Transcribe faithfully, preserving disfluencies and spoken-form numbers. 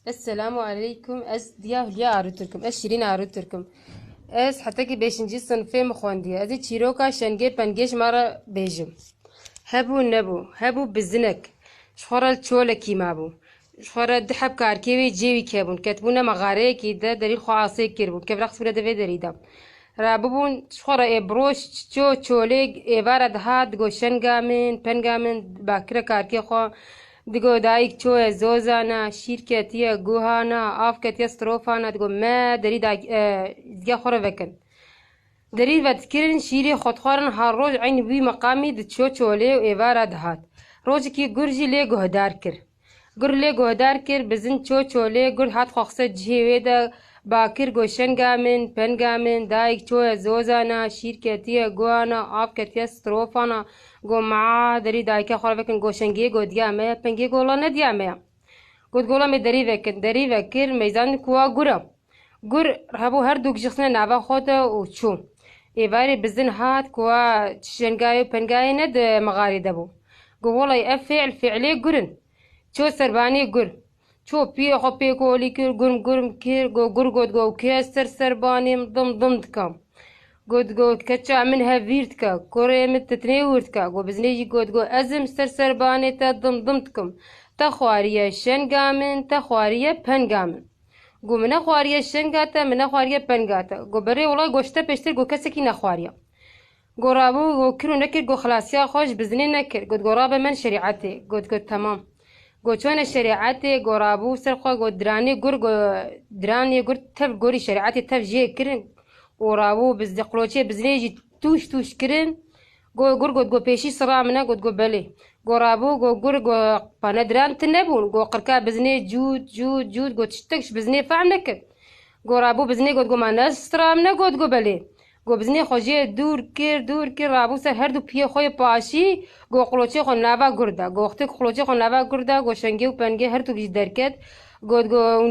Esselamu aleykum. Ez Diya Hülya Arıtürk'üm. Ez Şirin Arıtürk'üm. Ez hetekî beşinci sınıfê min xwendiye. Ez ê çîroka şengê pengê ji me re bêjim. Hebû nebû. Hebû bizinek. Ji xwe re çolekî mabû. Ji xwe re du heb karkê wê cê wî kebûn. Ketbûne mexareyekî de derî xwe asê kirbûn. Kev rexsbûne di vê derî de. Rabûbûn ji xwe re ê bi roj ço çolê êvara dihat, digo şenga min, penga min, bakire karkê xwe. Digo dayik çoye zozana, şîr ketiye guhana, av ketiye strofana, digo me derî da, e, dîge xwe re vekin. Derî vedikirin, şîrê xwe dixwarin, her roj eynî wî meqamî diço çolê û êvara dihat. Rojekî gur jî lê guhdar kir. Gur lê guhdar kir, bizin ço çolê, gur hat xwe xise cihê wê de, bakir go şenga min, penga min, dayik çoye zozana, şîr ketiye guhana, av ketiye strofana, go ma derî dayike xwe re vekin, go şengê go diya me ye, pengê go la ne diya me ye. Got gola me derî vekin, derî vekir, meyzan kuwa gura. Gur hebû her dûk jixsine nava xwe de û çû. Êvarê bizin hat kuwa şengayê û pengayê ne di mixarê de bû. Got, welay ev fiil fiilê gur in. Ço serbanê gur. Ço piyê xwe pê kolî kir, gurm gurm kir, got gur got got kê ez ser serbanê min dim dim dikam. Got got keça min hev vîr dike, kurê min titinê wir dike. Got bizinê jî got got ez im ser serbanê te dim dim dikim. Te xwariye şenga min, te xwariye penga min. Got min nexwariye şenga te, min nexwariye penga te. Got berê wela goşte pêştir got kesekî nexwariye. Got rabû, got kir û nekir, got xilasiya xwe ji bizinê nekir. Got got rabe men şerîetê. Got got temam. Got çone şerîetê, got rabû ser xwe, got diranê gur, got diranê gur tev gorî şerîetê tev jê kirin. Û rabû bizde qloçê bizinê jî tûş tûş kirin. Got gur, got got pêşî sira min e, got got belê. Got rabû, got gur, got pane diran tune bûn. Got qirka bizinê cût cût cût, got tiştek ji bizinê fehm nekir. Got rabû bizinê, got got ma ne sira min e, got got belê. Got bizinê xwe jê dûr kir, dûr kir, rabû ser her du piyê xwe yê paşî, got qloçê xwe nava gur da. Got wextê ku qloçê xwe nava gur da, got şengê û pengê her du jî derket. Got got